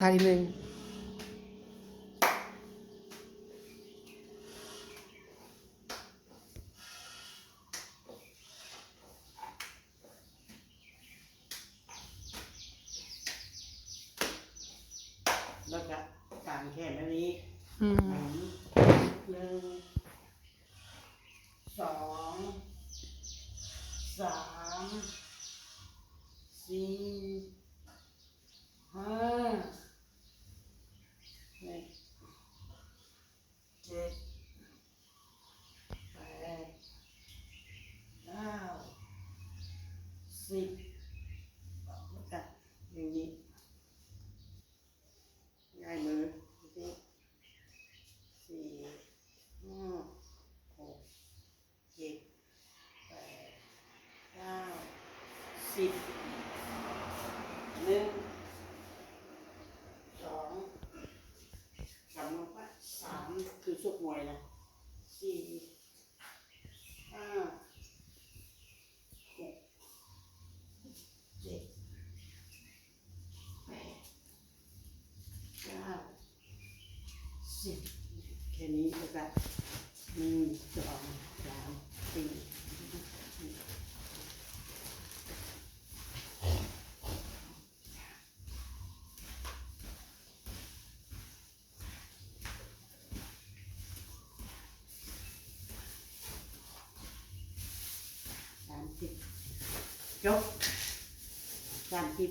ທ່າທີໜຶ່ງ ແລ້ວກະກາງແຂນແບບນີ້ ອືມ ໜຶ່ງ ໜຶ່ງ ສອງ ສາມ ສີ່ ຫ້າ ຫົກ ເຈັດ ແປດ ເກົ້າ ສິບ ແລ້ວກະຢ່າງນີ້ ຫງາຍມື ສີ່ ຫ້າ ຫົກ ເຈັດ ແປດ ເກົ້າ ສິບ ໜຶ່ງ ສອງ ກຳລົງໄປ ສາມ ຄືຊົກມວຍນະ ສີ່ ຫ້າ ຫົກ ເຈັດ ແປດ ເກົ້າ ສິບ ແຄ່ນີ້ ແລ້ວກະ ໜຶ່ງ ສອງ ສາມ ສີ່ ສາມສິບ ຈົບ ສາມສິບ